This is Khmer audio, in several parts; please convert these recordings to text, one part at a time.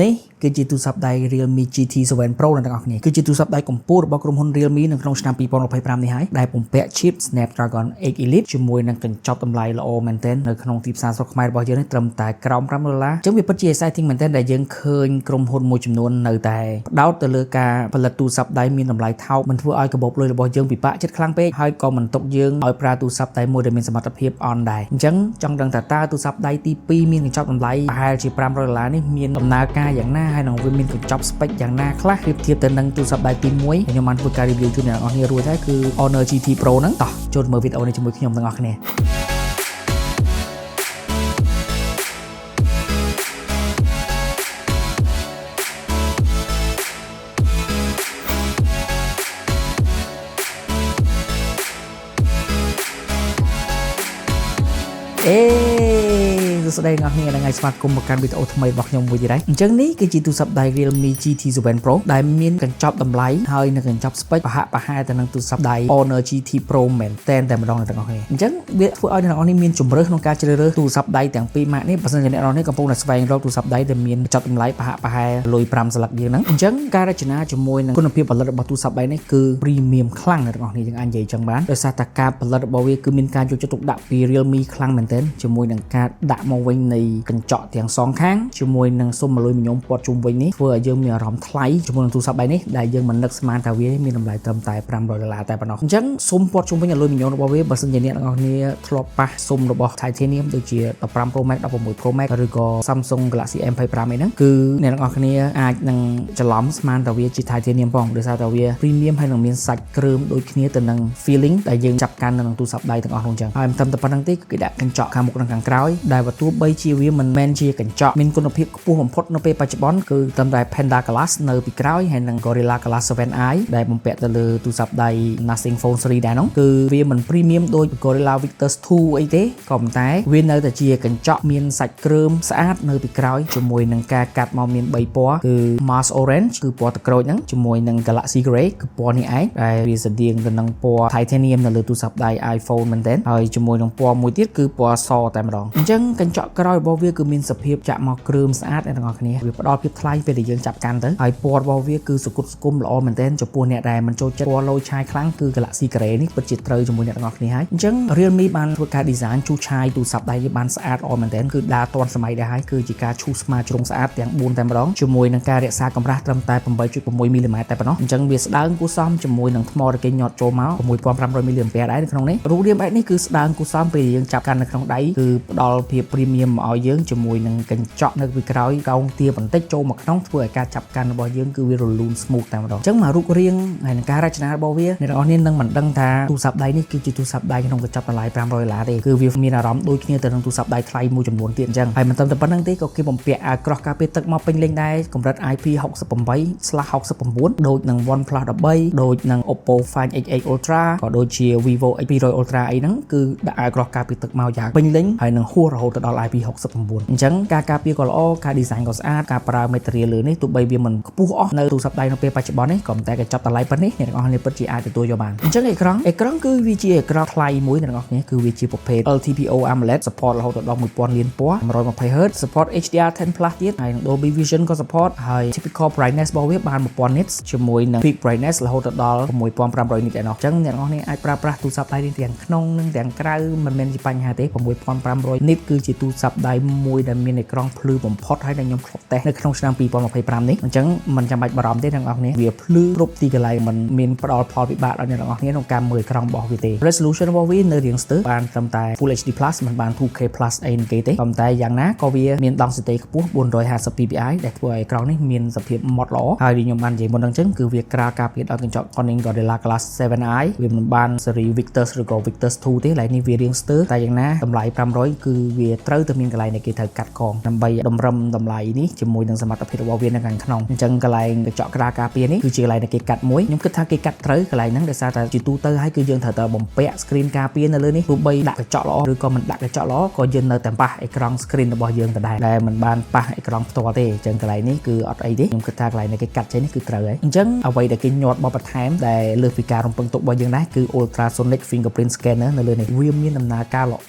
នេះគឺជាទូរស័ព្ទដៃ Realme GT 7 Pro អ្នកទាំងអស់គ្នាគឺជាទូរស័ព្ទដៃកម្ពូលរបស់ក្រុមហ៊ុន Realme នៅក្នុងឆ្នាំ2025នេះហើយដែលបំពាក់ chip Snapdragon 8 Elite ជាមួយនឹងកញ្ចប់តម្លៃល្អមែនទែននៅក្នុងទីផ្សារស្រុកខ្មែររបស់យើងនេះត្រឹមតែក្រោម5ដុល្លារអញ្ចឹងវាពិតជា exciting មែនទែនដែលយើងឃើញក្រុមហ៊ុនមួយចំនួននៅតែផ្ដោតទៅលើការផលិតទូរស័ព្ទដៃមានតម្លៃថោកមិនធ្វើឲ្យកបោបលុយរបស់យើងពិបាកចិត្តខ្លាំងពេកហើយក៏មិនទុកយើងឲ្យប្រើទូរស័ព្ទដៃមួយដែលមានសមត្ថភាពអន់ដែរអញ្ចឹងចង់ដឹងថាតើទូរស័ព្ទដៃទី2មានកញ្ចប់តម្លៃប្រហែលជា500ដុល្លារនេះមានដំណើរការយ៉ាងណាហើយនឹងវាមានកញ្ចប់ spec យ៉ាងណាខ្លះប្រៀបធៀបទៅនឹងទូរស័ព្ទដៃទី1ខ្ញុំបានធ្វើការ review ជូនអ្នកនរគ្នារួចហើយគឺ Honor GT Pro ហ្នឹងតោះចូលមើលវីដេអូនេះជាមួយខ្ញុំទាំងអស់គ្នា អេសួស្តីអ្នកនរគ្នាថ្ងៃស្វាគមន៍មកកាន់វីដេអូថ្មីរបស់ខ្ញុំមួយទៀតហើយអញ្ចឹងនេះគឺជាទូរស័ព្ទដៃ Realme GT 7 Pro ដែលមានកញ្ចប់តម្លៃហើយនិងកញ្ចប់ spec ប្រហាក់ប្រហែលទៅនឹងទូរស័ព្ទដៃ Honor GT Pro មែនតែនតែម្ដងអ្នកទាំងអស់គ្នាអញ្ចឹងវាធ្វើឲ្យអ្នកទាំងអស់នេះមានជម្រើសក្នុងការជ្រើសរើសទូរស័ព្ទដៃទាំងពីរម៉ាកនេះបើសិនជាអ្នកទាំងអស់នេះកំពុងតែស្វែងរកទូរស័ព្ទដៃដែលមានកញ្ចប់តម្លៃប្រហាក់ប្រហែលលុយ5ស្លឹកយើងហ្នឹងអញ្ចឹងការរចនាជាមួយនឹងគុណភាពផលិតរបស់ទូរស័ព្ទដៃនេះគឺ premium ខ្លាំងអ្នកទាំងអស់គ្នាយើងអាចនិយាយចឹងបានដោយសារតែការផលិតរបស់វាគឺមានការយកចិត្តទុកដាក់ពី Realme ខ្លាំងមែនទែនជាមួយនឹងការដាក់មកវិញនៃកញ្ចក់ទាំងសងខាងជាមួយនឹងស៊ុមអាលុយមីញ៉ុមព័ទ្ធជុំវិញនេះធ្វើឲ្យយើងមានអារម្មណ៍ថ្លៃជាមួយនឹងទូរស័ព្ទដៃនេះដែលយើងមិននឹកស្មានថាវាមានតម្លៃត្រឹមតែ500ដុល្លារតែប៉ុណ្ណោះអញ្ចឹងស៊ុមព័ទ្ធជុំវិញអាលុយមីញ៉ុមរបស់វាបើសិនជាអ្នកទាំងអស់គ្នាធ្លាប់ប៉ះស៊ុមរបស់ Titanium ដូចជា15 Pro Max 16 Pro Max ឬក៏ Samsung Galaxy M25 អីហ្នឹងគឺអ្នកទាំងអស់គ្នាអាចនឹងច្រឡំស្មានថាវាជា Titanium ផងដោយសារតែវា premium ហើយនឹងមានសាច់គ្រើមដូចគ្នាទៅនឹង feeling ដែលយើងចាប់កាន់នៅក្នុងទូរស័ព្ទដៃទាំងអស់នោះអញ្ចឹងហើយមិនត្រឹមតែប៉ុណ្្នឹងទេគឺគេដាក់កញ្ចក់ខាងមុខនិងខាងក្រោយដែលបើទោះបីជាវាមិនមែនជាកញ្ចក់មានគុណភាពខ្ពស់បំផុតនៅពេលបច្ចុប្បន្នគឺត្រឹមតែ Panda Glass នៅពីក្រោយហើយនិង Gorilla Glass 7i ដែលបំពាក់ទៅលើទូរស័ព្ទដៃ Nothing Phone 3ដែរនោះគឺវាមិន premium ដូច Gorilla Victus 2អីទេក៏ប៉ុន្តែវានៅតែជាកញ្ចក់មានសាច់គ្រើមស្អាតនៅពីក្រោយជាមួយនឹងការកាត់មកមាន3ពណ៌គឺ Mars Orange គឺពណ៌ទឹកក្រូចហ្នឹងជាមួយនឹង Galaxy Grey គឺពណ៌នេះឯងដែលវាស្តៀងទៅនឹងពណ៌ Titanium នៅលើទូរស័ព្ទដៃ iPhone មែនទែនហើយជាមួយនឹងពណ៌មួយទៀតគឺពណ៌សតែម្ដងអញ្ចឹងកញ្ចក់ក្រោយរបស់វាគឺមានសភាពចាក់មកគ្រើមស្អាតអ្នកទាំងអស់គ្នាវាផ្ដល់ភាពថ្លៃពេលដែលយើងចាប់កាន់ទៅហើយពណ៌របស់វាគឺសុគតសុគមល្អមែនទែនចំពោះអ្នកដែលមិនចូលចិត្តពណ៌ឡូយឆាយខ្លាំងគឺ Galaxy Grey នេះពិតជាត្រូវជាមួយអ្នកទាំងអស់គ្នាហើយអញ្ចឹង Realme បានធ្វើការ design ឈូសឆាយទូរស័ព្ទដៃនេះបានស្អាតល្អមែនទែនគឺដើរទាន់សម័យដែរហើយគឺជាការឈូសស្មាជ្រុងស្អាតទាំង4តែម្ដងជាមួយនឹងការរក្សាកម្រាស់ត្រឹមតែ8.6មីលីម៉ែត្រតែប៉ុណ្ណោះអញ្ចឹងវាស្ដើងគួរសមជាមួយនឹងថ្មដែលគេញាត់ចូលមក6500មីលីអាំពែដែរនៅក្នុងនេះរូបរាងបែបនេះគឺស្ដើងគួរសមពេលយើងចាប់កាន់នៅក្នុងដៃគឺផ្ដល់ភាព premium មកឲ្យយើងជាមួយនឹងកញ្ចក់នៅពីក្រោយកោងទាបន្តិចចូលមកក្នុងធ្វើឲ្យការចាប់កាន់របស់យើងគឺវារលូន smooth តែម្ដងអញ្ចឹងមករូបរាងហើយនឹងការរចនារបស់វាអ្នកនរគ្នានឹងមិនដឹងថាទូរស័ព្ទដៃនេះគឺជាទូរស័ព្ទដៃក្នុងកញ្ចប់តម្លៃ500ដុល្លារទេគឺវាមានអារម្មណ៍ដូចគ្នាទៅនឹងទូរស័ព្ទដៃថ្លៃមួយចំនួនទៀតអញ្ចឹងហើយមិនត្រឹមតែប៉ុណ្្នឹងទេក៏គេបំពាក់អាវក្រោះការពារទឹកមកពេញលេញដែរកម្រិត IP68/69 ដូចនឹង OnePlus 13ដូចនឹង Oppo Find X8 Ultra ក៏ដូចជា Vivo X200 Ultra អីហ្នឹងគឺដាក់អាវក្រោះការពារទឹកមកយ៉ាងពេញលេញហើយនឹងហួសរហូតដល់ IP69 អញ្ចឹងការការពារក៏ល្អការ design ក៏ស្អាតការប្រើ material លើនេះទោះបីវាមិនខ្ពស់អស់នៅទូរស័ព្ទដៃនៅពេលបច្ចុប្បន្ននេះក៏ប៉ុន្តែកញ្ចប់តម្លៃប៉ុណ្នេះអ្នកទាំងអស់គ្នាពិតជាអាចទទួលយកបានអញ្ចឹងអេក្រង់អេក្រង់គឺវាជាអេក្រង់ថ្លៃមួយអ្នកទាំងអស់គ្នាគឺវាជាប្រភេទ LTPO AMOLED support រហូតដល់1000លានពណ៌ 120 Hz support HDR10 Plus ទៀតហើយនឹង Dolby Vision ក៏ support ហើយ typical brightness របស់វាបាន1000 nits ជាមួយនឹង peak brightness រហូតដល់6500 nits ឯណោះអញ្ចឹងអ្នកទាំងអស់គ្នាអាចប្រើប្រាស់ទូរស័ព្ទដៃនេះទាំងក្នុងនិងទាំងក្រៅមិនមែនជាបញ្ហាទេ6500 nit គឺជាទូរស័ព្ទដៃមួយដែលមានអេក្រង់ភ្លឺបំផុតហើយដែលខ្ញុំធ្លាប់តេស្តនៅក្នុងឆ្នាំ2025នេះអញ្ចឹងមិនចាំបាច់បារម្ភទេអ្នកទាំងអស់គ្នាវាភ្លឺគ្រប់ទីកន្លែងមិនមានផ្ដល់ផលវិបាកដល់អ្នកទាំងអស់គ្នាក្នុងការមើលអេក្រង់របស់វាទេ resolution របស់វានៅរៀងស្ទើរបានត្រឹមតែ Full HD Plus មិនបាន 2K Plus អីគេទេប៉ុន្តែយ៉ាងណាក៏វាមាន density ខ្ពស់450 ppi ដែលធ្វើឲ្យអេក្រង់នេះមានសភាពម៉ត់ល្អហើយខ្ញុំបាននិយាយមុនហ្នឹងអញ្ចឹងគឺវាក្រាលការពារដោយកញ្ចក់ Corning Gorilla Glass 7i វាមិនបានស៊េរី Victus ឬក៏ Victus 2ទេឡើយនេះវារៀងស្ទើរតែយ៉ាងណាតម្លៃ500គឺវាត្រូវតែមានកន្លែងដែលគេត្រូវកាត់កងដើម្បីតម្រឹមតម្លៃនេះជាមួយនឹងសមត្ថភាពរបស់វានៅខាងក្នុងអញ្ចឹងកន្លែងកញ្ចក់ក្រាលការពារនេះគឺជាកន្លែងដែលគេកាត់មួយខ្ញុំគិតថាគេកាត់ត្រូវកន្លែងហ្នឹងដោយសារតែជាទូទៅហើយគឺយើងត្រូវតែបំពាក់ screen ការពារនៅលើនេះទោះបីដាក់កញ្ចក់ល្អឬក៏មិនដាក់កញ្ចក់ល្អក៏យើងនៅតែប៉ះអេក្រង់ screen របស់យើងដដែលដែលមិនបានប៉ះអេក្រង់ផ្ទាល់ទេអញ្ចឹងកន្លែងនេះគឺអត់អីទេខ្ញុំគិតថាកន្លែងដែលគេកាត់ចេញនេះគឺត្រូវហើយអញ្ចឹងអ្វីដែលគេញាត់បបបន្ថែមដែលលើសពីការរំពឹងទុករបស់យើងដែរគឺ ultrasonic fingerprint scanner នៅលើនេះវាមានដំណើរការល្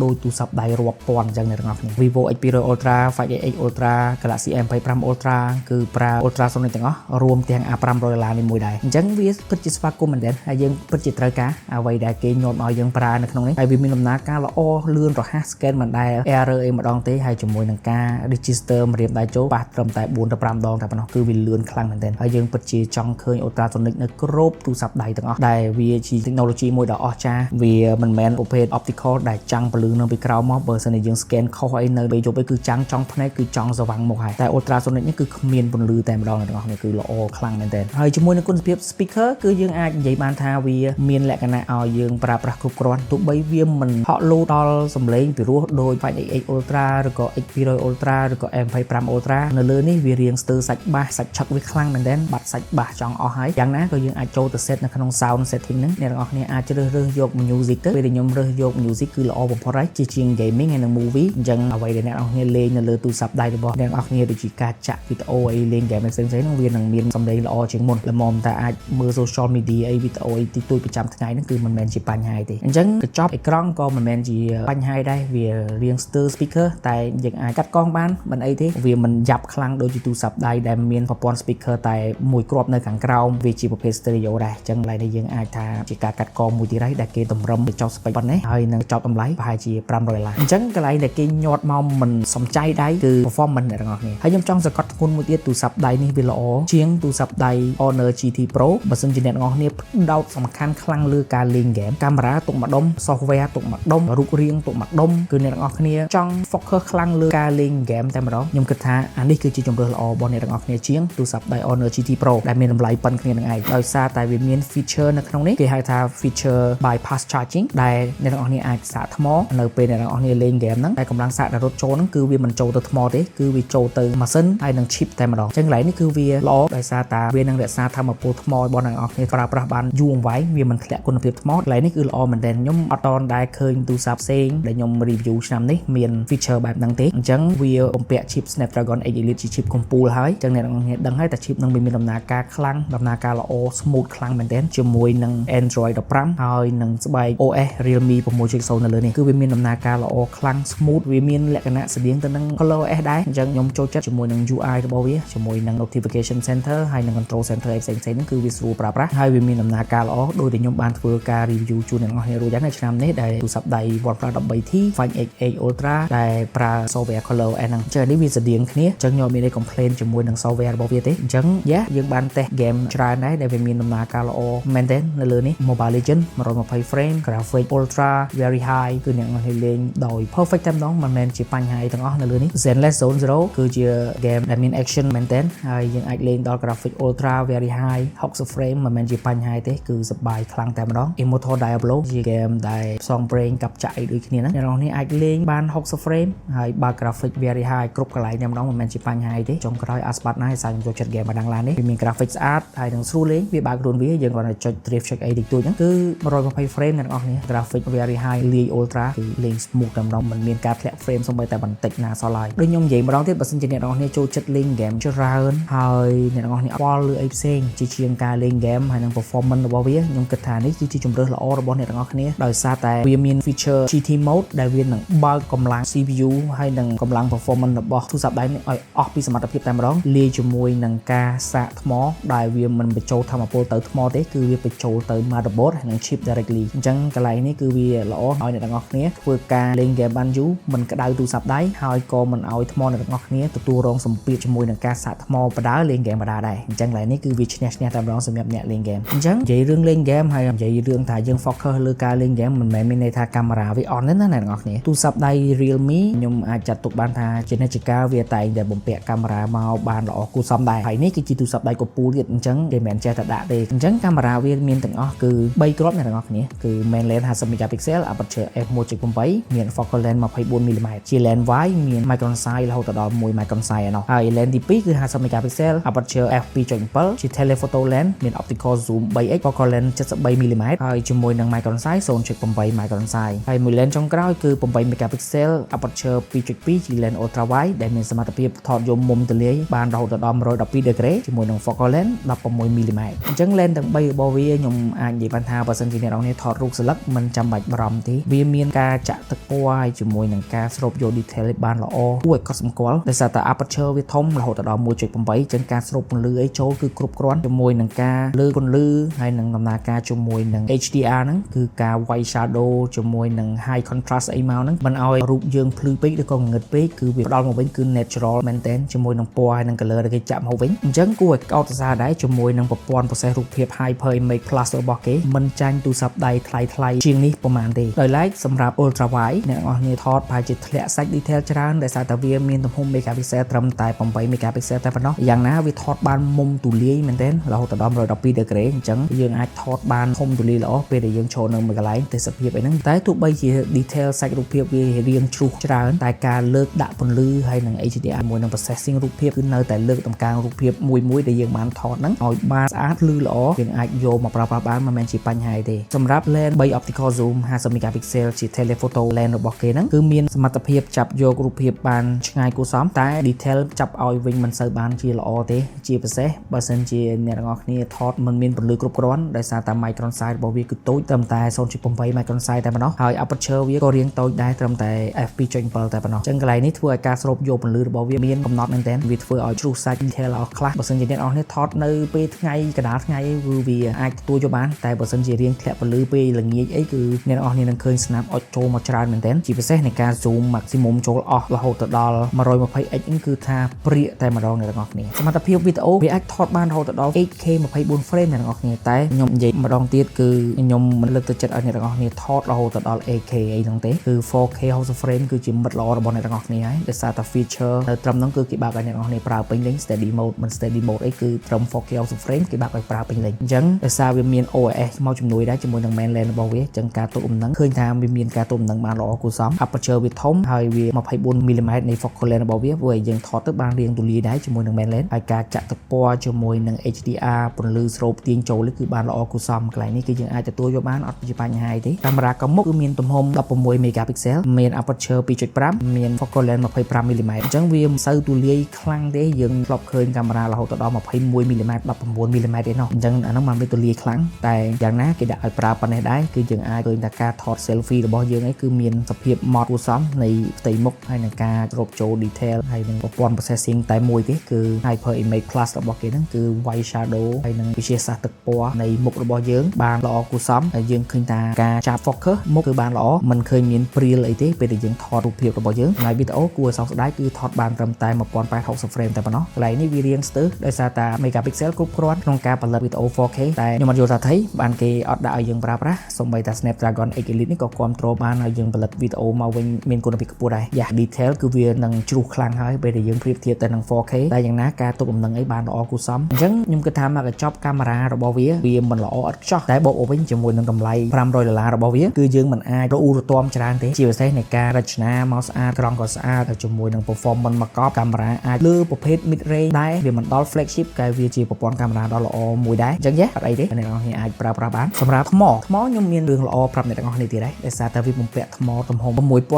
អដូចទូរស័ព្ទដៃរាប់ពាន់ អញ្ចឹងអ្នកទាំងអស់គ្នា Vivo X200 Ultra, Find X8 Ultra, Galaxy M25 Ultra គឺប្រើ Ultrasonic ទាំងអស់រួមទាំង A500 ដុល្លារនេះមួយដែរអញ្ចឹងវាពិតជាស្វាគមន៍មែនទែនហើយយើងពិតជាត្រូវការអ្វីដែលគេញាត់មកឲ្យយើងប្រើនៅក្នុងនេះហើយវាមានដំណើរការល្អលឿនរហ័ស scan មិនដែល error អីម្ដងទេហើយជាមួយនឹងការ register ម្រាមដៃចូលប៉ះត្រឹមតែ4ទៅ5ដងតែប៉ុណ្ណោះគឺវាលឿនខ្លាំងមែនទែនហើយយើងពិតជាចង់ឃើញ Ultrasonic នៅគ្រប់ទូរស័ព្ទដៃទាំងអស់ដែលវាជា technology មួយដ៏អស្ចារ្យវាមិនមែនប្រភេទ optical ដែលចាំងពន្លឺនៅពីក្រោមមកបើសិនជាយើង scan ខុសអីនៅពេលយប់អីគឺចាំងចង់ភ្នែកគឺចង់ស្វាំងមកហើយតែ Ultrasonic នេះគឺគ្មានពន្លឺតែម្ដងអ្នកទាំងអស់គ្នាគឺល្អខ្លាំងមែនទែនហើយជាមួយនឹងគុណភាព speaker គឺយើងអាចនិយាយបានថាវាមានលក្ខណៈឲ្យយើងប្រើប្រាស់គ្រប់គ្រាន់ទោះបីវាមិនហក់លូដល់សំឡេងពីរោះដោយ Find X8 Ultra ឬក៏ X200 Ultra ឬក៏ M25 Ultra នៅលើនេះវារៀងស្ទើរសាច់បាសសាច់ឆឹកវាខ្លាំងមែនទែនបាត់សាច់បាសចង់អស់ហើយយ៉ាងណាក៏យើងអាចចូលទៅ set នៅក្នុង sound setting ហ្នឹងអ្នកទាំងអស់គ្នាអាចជ្រើសរើសយក music ទៅពេលដែលខ្ញុំរើសយក music គឺល្អបំផុតហើយជាជាង gaming ហើយនិង movie អញ្ចឹងអ្វីដែលអ្នកទាំងអស់គ្នាលេងនៅលើទូរស័ព្ទដៃរបស់អ្នកទាំងអស់គ្នាដូចជាការចាក់វីដេអូអីលេង game ផ្សេងៗហ្នឹងវានឹងមានសំឡេងល្អជាងមុនល្មមតែអាចមើល social media អីវីដេអូអីតិចតួចប្រចាំថ្ងៃហ្នឹងគឺមិនមែនជាបញ្ហាទេអញ្ចឹងកញ្ចប់អេក្រង់ក៏មិនមែនជាបញ្ហាដែរវារៀងស្ទើរ speaker តែយើងអាចកាត់កងបានមិនអីទេវាមិនយ៉ាប់ខ្លាំងដូចជាទូរស័ព្ទដៃដែលមានប្រព័ន្ធ speaker តែមួយគ្រាប់នៅខាងក្រោមវាជាប្រភេទ stereo ដែរអញ្ចឹងឡើយនេះយើងអាចថាជាការកាត់កងមួយទៀតហើយដែលគេតម្រឹមកញ្ចប់ spec ប៉ុណ្ណេះហើយនឹងចប់តម្លៃប្រហែលជា500ដុល្លារអញ្ចឹងកន្លែងដែលគេញាត់មកមិនសំចៃដៃគឺ performance អ្នកទាំងអស់គ្នាហើយខ្ញុំចង់សង្កត់ធ្ងន់មួយទៀតទូរស័ព្ទដៃនេះវាល្អជាងទូរស័ព្ទដៃ Honor GT Pro បើសិនជាអ្នកទាំងអស់គ្នាផ្ដោតសំខាន់ខ្លាំងលើការលេងហ្គេមកាមេរ៉ាទុកម្ដុំ software ទុកម្ដុំរូបរាងទុកម្ដុំគឺអ្នកទាំងអស់គ្នាចង់ focus ខ្លាំងលើការលេងហ្គេមតែម្ដងខ្ញុំគិតថាអានេះគឺជាជម្រើសល្អរបស់អ្នកទាំងអស់គ្នាជាងទូរស័ព្ទដៃ Honor GT Pro ដែលមានតម្លៃប៉ុនគ្នានឹងឯងដោយសារតែវាមាន feature នៅក្នុងនេះគេហៅថា feature bypass charging ដែលអ្នកទាំងអស់គ្នាអាចសាកថ្មនៅពេលអ្នកទាំងអស់គ្នាលេងហ្គេមហ្នឹងតែកម្លាំងសាកដែលរត់ចូលហ្នឹងគឺវាមិនចូលទៅថ្មទេគឺវាចូលទៅម៉ាស៊ីនហើយនឹង chip តែម្ដងអញ្ចឹងកន្លែងនេះគឺវាល្អដោយសារតាវានឹងរក្សាថាមពលថ្មរបស់អ្នកទាំងអស់គ្នាប្រើប្រាស់បានយូរអង្វែងវាមិនធ្លាក់គុណភាពថ្មកន្លែងនេះគឺល្អមែនទែនខ្ញុំអត់តន់ដែលឃើញទូរស័ព្ទផ្សេងដែលខ្ញុំ review ឆ្នាំនេះមាន feature បែបហ្នឹងទេអញ្ចឹងវាបំពាក់ chip Snapdragon 8 Elite ជា chip កំពូលហើយអញ្ចឹងអ្នកទាំងអស់គ្នាដឹងហើយតែ chip ហ្នឹងវាមានដំណើរការខ្លាំងដំណើរការល្អ smooth ខ្លាំងមែនទែនជាមួយនឹង Android 15ហើយនឹងស្បែក OS Realme 6.0នៅលើនេះគឺវាមានដំណើរការល្អខ្លាំង smooth វាមានលក្ខណៈស្តៀងទៅនឹង ColorOS ដែរអញ្ចឹងខ្ញុំចូលចិត្តជាមួយនឹង UI របស់វាជាមួយនឹង notification center ហើយនឹង control center អីផ្សេងៗហ្នឹងគឺវាស្រួលប្រើប្រាស់ហើយវាមានដំណើរការល្អដោយដែលខ្ញុំបានធ្វើការ review ជូនអ្នកទាំងអស់គ្នារួចហើយនៅឆ្នាំនេះដែលទូរស័ព្ទដៃ OnePlus 13T Find X8 Ultra ដែលប្រើ software ColorOS ហ្នឹងអញ្ចឹងនេះវាស្តៀងគ្នាអញ្ចឹងខ្ញុំអត់មានអី complain ជាមួយនឹង software របស់វាទេអញ្ចឹងយ៉ាយើងបានតេស្ត game ច្រើនដែរដែលវាមានដំណើរការល្អមែនទែននៅលើនេះ Mobile Legend 120 frame graphic ultra very high គឺអ្នកនរគ្នាលេងដោយ perfect តែម្ដងមិនមែនជាបញ្ហាអីទាំងអស់នៅលើនេះ Zenless Zone Zero គឺជា game ដែលមាន action មែនទែនហើយយើងអាចលេងដល់ graphic ultra very high 60 frame មិនមែនជាបញ្ហាទេគឺសប្បាយខ្លាំងតែម្ដង Immortal Diablo ជា game ដែលផ្សងព្រេងកាប់ចាក់អីដូចគ្នាហ្នឹងអ្នកនរគ្នាអាចលេងបាន60 frame ហើយបើ graphic very high គ្រប់កន្លែងតែម្ដងមិនមែនជាបញ្ហាអីទេចុងក្រោយ Asphalt ណាស់សារខ្ញុំចូលចិត្ត game មកដាំងឡាននេះវាមាន graphic ស្អាតហើយនឹងស្រួលលេងវាបើកខ្លួនវាយើងគ្រាន់តែចុច drift ចុចអីតិចតួចហ្នឹងគឺ120 frame អ្នកនរគ្នា graphic very high លាយ ultra គឺលេង smooth តែម្ដងមិនមានការធ្លាក់ frame សូម្បីតែបន្តិចណាសោះឡើយដូចខ្ញុំនិយាយម្ដងទៀតបើសិនជាអ្នកនរគ្នាចូលចិត្តលេង game ច្រើនហើយអ្នកនរគ្នាខ្វល់លើអីផ្សេងជាជាងការលេង game ហើយនឹង performance របស់វាខ្ញុំគិតថានេះគឺជាជម្រើសល្អរបស់អ្នកទាំងអស់គ្នាដោយសារតែវាមាន feature GT mode ដែលវានឹងបើកកម្លាំង CPU ហើយនឹងកម្លាំង performance របស់ទូរស័ព្ទដៃនេះឲ្យអស់ពីសមត្ថភាពតែម្ដងលាយជាមួយនឹងការសាកថ្មដែលវាមិនបញ្ចូលថាមពលទៅថ្មទេគឺវាបញ្ចូលទៅ motherboard ហើយនឹង chip directly អញ្ចឹងកន្លែងនេះគឺវាល្អឲ្យអ្នកទាំងអស់គ្នាធ្វើការលេង game បានយូរមិនក្តៅទូរស័ព្ទដៃហើយក៏មិនឲ្យថ្មអ្នកទាំងអស់គ្នាទទួលរងសម្ពាធជាមួយនឹងការសាកថ្មបដាលេង game បដាដែរអញ្ចឹងកន្លែងនេះគឺវាឈ្នះឈ្នះតែម្ដងសម្រាប់អ្នកលេង game អញ្ចឹងនិយាយរឿងលេង game ហើយនិយាយរឿងថាយើង focus លើការលេង game មិនមែនមានន័យថាកាមេរ៉ាវាអន់ទេណាអ្នកទាំងអស់គ្នាទូរស័ព្ទដៃ Realme ខ្ញុំអាចចាត់ទុកបានថាជានិច្ចកាលវាតែងតែបំពាក់កាមេរ៉ាមកបានល្អគួរសមដែរហើយនេះគឺជាទូរស័ព្ទដៃកពូលទៀតអញ្ចឹងគេមិនមែនចេះតែដាក់ទេអញ្ចឹងកាមេរ៉ាវាមានទាំងអស់គឺ3គ្រាប់អ្នកទាំងអស់គ្នាគឺ main lens 50 megapixel aperture f1.8 មាន focal length 24 mm ជា lens wide មាន micron size រហូតដល់1 micron size ឯណោះហើយ lens ទី2គឺ50 megapixel aperture f2.7 ជា telephoto lens មាន optical zoom 3x focal length 73 mm ហើយជាមួយនឹង micron size 0.8 micron size ហើយមួយ lens ចុងក្រោយគឺ8 megapixel aperture 2.2ជា lens ultra wide ដែលមានសមត្ថភាពថតយកមុំទលាយបានរហូតដល់112 degree ជាមួយនឹង focal length 16 mm អញ្ចឹង lens ទាំង3របស់វាខ្ញុំអាចនិយាយបានថាបើសិនជាអ្នកនរគ្នាថតរូបស្លឹកមិនចាំបាច់បារម្ភទេវាមានការចាក់ទឹកពណ៌ហើយជាមួយ ជាមួយនឹងការស្រូបយក detail ឲ្យបានល្អគួរឲ្យកត់សម្គាល់ដោយសារតែ aperture វាធំរហូតដល់1.8ចឹងការស្រូបពន្លឺអីចូលគឺគ្រប់គ្រាន់ជាមួយនឹងការលើពន្លឺហើយនឹងដំណើរការជាមួយនឹង HDR ហ្នឹងគឺការ white shadow ជាមួយនឹង high contrast អីមកហ្នឹងមិនឲ្យរូបយើងភ្លឺពេកឬក៏ងងឹតពេកគឺវាផ្ដល់មកវិញគឺ natural មែនទែនជាមួយនឹងពណ៌ហើយនឹង color ដែលគេចាក់មកវិញអញ្ចឹងគួរឲ្យកោតសរសើរដែរជាមួយនឹងប្រព័ន្ធ process រូបភាព Hyper Image Plus របស់គេមិនចាញ់ទូរស័ព្ទដៃថ្លៃថ្លៃជាងនេះប្រហែលទេដោយឡែកសម្រាប់ ultra wide អ្នកនរគ្នាថតប្រហែលជាធ្លាក់សាច់ detail ច្រើនដោយសារតែវាមានទំហំ megapixel ត្រឹមតែ8 megapixel តែប៉ុណ្ណោះយ៉ាងណាវាថតបានមុំទូលាយមែនទែនរហូតដល់112 degree អញ្ចឹងយើងអាចថតបានធំទូលាយល្អពេលដែលយើងចូលនៅមួយកន្លែងទេសភាពអីហ្នឹងតែទោះបីជា detail សាច់រូបភាពវារៀងជ្រុះច្រើនតែការលើកដាក់ពន្លឺហើយនឹង HDR ជាមួយនឹង processing រូបភាពគឺនៅតែលើកតម្កើងរូបភាពមួយមួយដែលយើងបានថតហ្នឹងឲ្យបានស្អាតភ្លឺល្អយើងអាចយកមកប្រើប្រាស់បានមិនមែនជាបញ្ហាទេសម្រាប់ lens 3 optical zoom 50 megapixel ជា telephoto lens របស់គេហ្នឹងគឺមានសមត្ថភាពចាប់យករូបភាពបានឆ្ងាយគួរសមតែ detail ចាប់ឲ្យវិញមិនសូវបានជាល្អទេជាពិសេសបើសិនជាអ្នកទាំងអស់គ្នាថតមិនមានពន្លឺគ្រប់គ្រាន់ដោយសារតែ micron size របស់វាគឺតូចត្រឹមតែ0.8 micron size តែប៉ុណ្ណោះហើយ aperture វាក៏រាងតូចដែរត្រឹមតែ f2.7 តែប៉ុណ្ណោះអញ្ចឹងកន្លែងនេះធ្វើឲ្យការស្រូបយកពន្លឺរបស់វាមានកំណត់មែនទែនវាធ្វើឲ្យជ្រុះសាច់ detail ល្អខ្លះបើសិនជាអ្នកនរគ្នាថតនៅពេលថ្ងៃកណ្ដាលថ្ងៃគឺវាអាចទទួលយកបានតែបើសិនជារៀងធ្លាក់ពន្លឺពេលល្ងាចអីគឺអ្នកនរគ្នានឹងឃើញស្នាមអុចចូលមកច្រើនមែនទែនជាពិសេសនៃការ zoom maximum ចូលអស់រហូតទៅដល់ 120x ហ្នឹងគឺថាព្រាកតែម្ដងអ្នកទាំងអស់គ្នាសមត្ថភាពវីដេអូវាអាចថតបានរហូតដល់ 8K 24 frame អ្នកទាំងអស់គ្នាតែខ្ញុំនិយាយម្ដងទៀតគឺខ្ញុំមិនលើកទឹកចិត្តឲ្យអ្នកទាំងអស់គ្នាថតរហូតទៅដល់ 8K អីហ្នឹងទេគឺ 4K 60 frame គឺជាមិត្តល្អរបស់អ្នកទាំងអស់គ្នាហើយដោយសារតែ feature នៅត្រឹមហ្នឹងគឺគេបើកឲ្យអ្នកទាំងអស់គ្នាប្រើពេញលេញ steady mode មិន steady mode អីគឺត្រឹម 4K 60 frame គេបើកឲ្យប្រើពេញលេញអញ្ចឹងដោយសារវាមាន OIS មកជំនួយដែរជាមួយនឹង main lens របស់វាអញ្ចឹងការទប់លំនឹងឃើញថាវាមានការទប់លំនឹងបានល្អគួរសម aperture វាធំហើយវា24 mm នៃ focal length របស់វាព្រោះឲ្យយើងថតទៅបានរៀងទូលាយដែរជាមួយនឹង main lens ហើយការចាក់ទឹកពណ៌ជាមួយនឹង HDR ពន្លឺស្រូបទាញចូលគឺបានល្អគួរសមកន្លែងនេះគឺយើងអាចទទួលយកបានអត់ជាបញ្ហាអីទេកាមេរ៉ាកមុខគឺមានទំហំ16 megapixel មាន aperture 2.5មាន focal length 25 mm អញ្ចឹងវាមិនសូវទូលាយខ្លាំងទេយើងធ្លាប់ឃើញកាមេរ៉ារហូតដល់21 mm 19 mm ទេណោះអញ្ចឹងអាហ្នឹងបានវាទូលាយខ្លាំងតែយ៉ាងណាគេដាក់ឲ្យប្រើប៉ុណ្ណេះដែរគឺយើងអាចឃើញថាការថត selfie របស់យើងឯងគឺមានសភាពម៉ត់គួរសមនៃផ្ទៃមុខហើយនឹងការស្រូបចូល detail ហើយនឹងប្រព័ន្ធ processing តែមួយទេគឺ Hyper Image Plus របស់គេហ្នឹងគឺ white shadow ហើយនឹងវិទ្យាសាស្ត្រទឹកពណ៌នៃមុខរបស់យើងបានល្អគួរសមហើយយើងឃើញថាការចាប់ focus មុខគឺបានល្អមិនឃើញមានព្រាលអីទេពេលដែលយើងថតរូបភាពរបស់យើងហើយវីដេអូគួរឲ្យសោកស្ដាយគឺថតបានត្រឹមតែ1080 frame តែប៉ុណ្ណោះកន្លែងនេះវារៀងស្ទើរដោយសារតែ megapixel គ្រប់គ្រាន់ក្នុងការផលិតវីដេអូ 4K តែខ្ញុំអត់យល់ថាថៃបានគេអត់ដាក់ឲ្យយើងប្រើប្រាស់សូម្បីតែ Snapdragon 8 Elite នេះក៏គ្រប់គ្រងបានឲ្យយើងផលិតវីដេអូមកវិញមានគុណភាពខ្ពស់ដែរយ៉ា detail គឺវានឹងជ្រុះខ្លាំងហើយពេលដែលយើងប្រៀបធៀបទៅនឹង 4K តែយ៉ាងណាការទប់លំនឹងអីបានល្អគួរសមអញ្ចឹងខ្ញុំគិតថាមកកញ្ចប់កាមេរ៉ារបស់វាវាមិនល្អឥតខ្ចោះតែបូកមកវិញជាមួយនឹងតម្លៃ500ដុល្លាររបស់វាគឺយើងមិនអាចរអ៊ូរទាំច្រើនទេជាពិសេសនៃការរចនាមកស្អាតក្រង់ក៏ស្អាតហើយជាមួយនឹង performance មកកប់កាមេរ៉ាអាចលើប្រភេទ mid range ដែរវាមិនដល់ flagship តែវាជាប្រព័ន្ធកាមេរ៉ាដ៏ល្អមួយដែរអញ្ចឹងយ៉ាអត់អីទេអ្នកនរគ្នាអាចប្រើប្រាស់បានសម្រាប់ថ្មថ្មខ្ញុំមានរឿងល្អប្រាប់អ្នកទាំងអស់គ្នាទៀតដែរដោយសារតែវាបំពាក់ថ្មទំហំ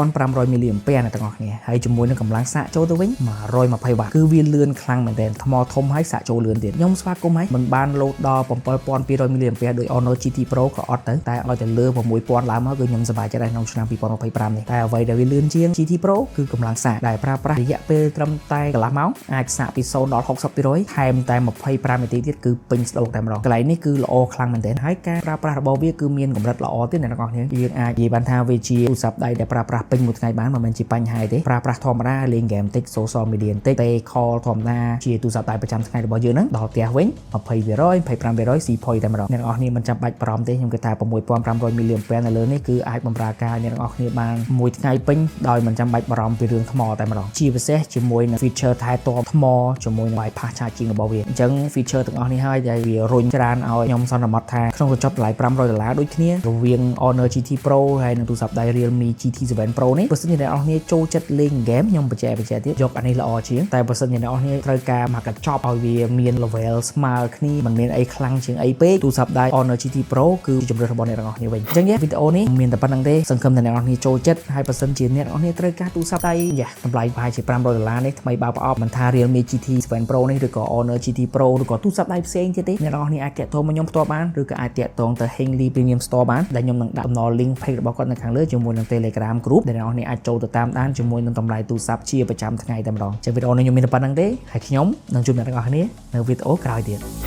6500មីលីអាំពែអ្នកទាំងអស់គ្នាហើយជាមួយនឹងកម្លាំងសាកចូលទៅវិញ120វ៉ាត់គឺវាលឿនខ្លាំងមែនទែនថ្មធំហើយសាកចូលលឿនទៀតខ្ញុំស្វាគមន៍ហើយមិនបានលោតដល់7200មីលីអាំពែដោយ Honor GT Pro ក៏អត់ទៅតែឲ្យតែលើ6000ឡើងមកគឺខ្ញុំសប្បាយចិត្តដែរក្នុងឆ្នាំ2025នេះតែអ្វីដែលវាលឿនជាង GT Pro គឺកម្លាំងសាកដែលប្រើប្រាស់រយៈពេលត្រឹមតែកន្លះម៉ោងអាចសាកពី0ដល់60%ថែមតែ25នាទីទៀតគឺពេញស្ដោកតែម្ដងកន្លែងនេះគឺល្អខ្លាំងមែនទែនហើយការប្រើប្រាស់របស់វាគឺមានកម្រិតល្អទៀតអ្នកទាំងអស់គ្នាយើងអាចនិយាយបានថាវាជាទូរស័ព្ទដៃដែលប្រើប្រាស់ពេញមួយថ្ងៃបានមិនមែនជាបញ្ហាទេប្រើប្រាស់ធម្មតាលេងហ្គេមតិច social media បន្តិចទេ call ធម្មតាជាទូរស័ព្ទដៃប្រចាំថ្ងៃរបស់យើងហ្នឹងដល់ផ្ទះវិញ20% 25%ស៊ីផុយតែម្ដងអ្នកទាំងអស់គ្នាមិនចាំបាច់បារម្ភទេខ្ញុំគិតថា6500មីលីអាំពែនៅលើនេះគឺអាចបម្រើការអ្នកទាំងអស់គ្នាបានមួយថ្ងៃពេញដោយមិនចាំបាច់បារម្ភពីរឿងថ្មតែម្ដងជាពិសេសជាមួយនឹង feature ថែទាំថ្មជាមួយនឹង bypass charging របស់វាអញ្ចឹង feature ទាំងអស់នេះហើយដែលវារុញច្រានឲ្យខ្ញុំសន្មត់ថាក្នុងកញ្ចប់តម្លៃ500ដុល្លារដូចគ្នារវាង Honor GT Pro ហើយនិងទូរស័ព្ទដៃ Realme GT7 Pro នេះបើសិនជាអ្នកនរគ្នាចូលចិត្តលេង game ខ្ញុំបញ្ជាក់បញ្ជាក់ទៀតយកអានេះល្អជាងតែបើសិនជាអ្នកនរគ្នាត្រូវការមកកញ្ចប់ឲ្យវាមាន level ស្មើគ្នាមិនមានអីខ្លាំងជាងអីពេកទូរស័ព្ទដៃ Honor GT Pro គឺជម្រើសរបស់អ្នកទាំងអស់គ្នាវិញអញ្ចឹងវីដេអូនេះមានតែប៉ុណ្្នឹងទេសង្ឃឹមថាអ្នកនរគ្នាចូលចិត្តហើយបើសិនជាអ្នកនរគ្នាត្រូវការទូរស័ព្ទដៃយ៉ាតម្លៃប្រហែលជា500ដុល្លារនេះថ្មីបើប្រអប់មិនថា Realme GT 7 Pro នេះឬក៏ Honor GT Pro ឬក៏ទូរស័ព្ទដៃផ្សេងទៀតទេអ្នកនរគ្នាអាចតាក់ទងមកខ្ញុំផ្ទាល់បានឬក៏អាចតាក់ទងទៅ Hengli Premium Store បានដែលខ្ញុំនឹងដាក់តំណ link page របស់គាត់នៅខាងលើជាមួយនឹង Telegram Group ដែលអ្នកនរគ្នាអាចចូលទៅតាមដានជាមួយនឹងតម្លៃទូរស័ព្ទជាប្រចាំថ្ងៃតែម្ដងចឹងវីដេអូនេះខ្ញុំមានតែប៉ុណ្្នឹងទេហើយខ្ញុំនឹងជួបអ្នកទាំងអស់គ្នានៅវីដេអូក្រោយទៀត។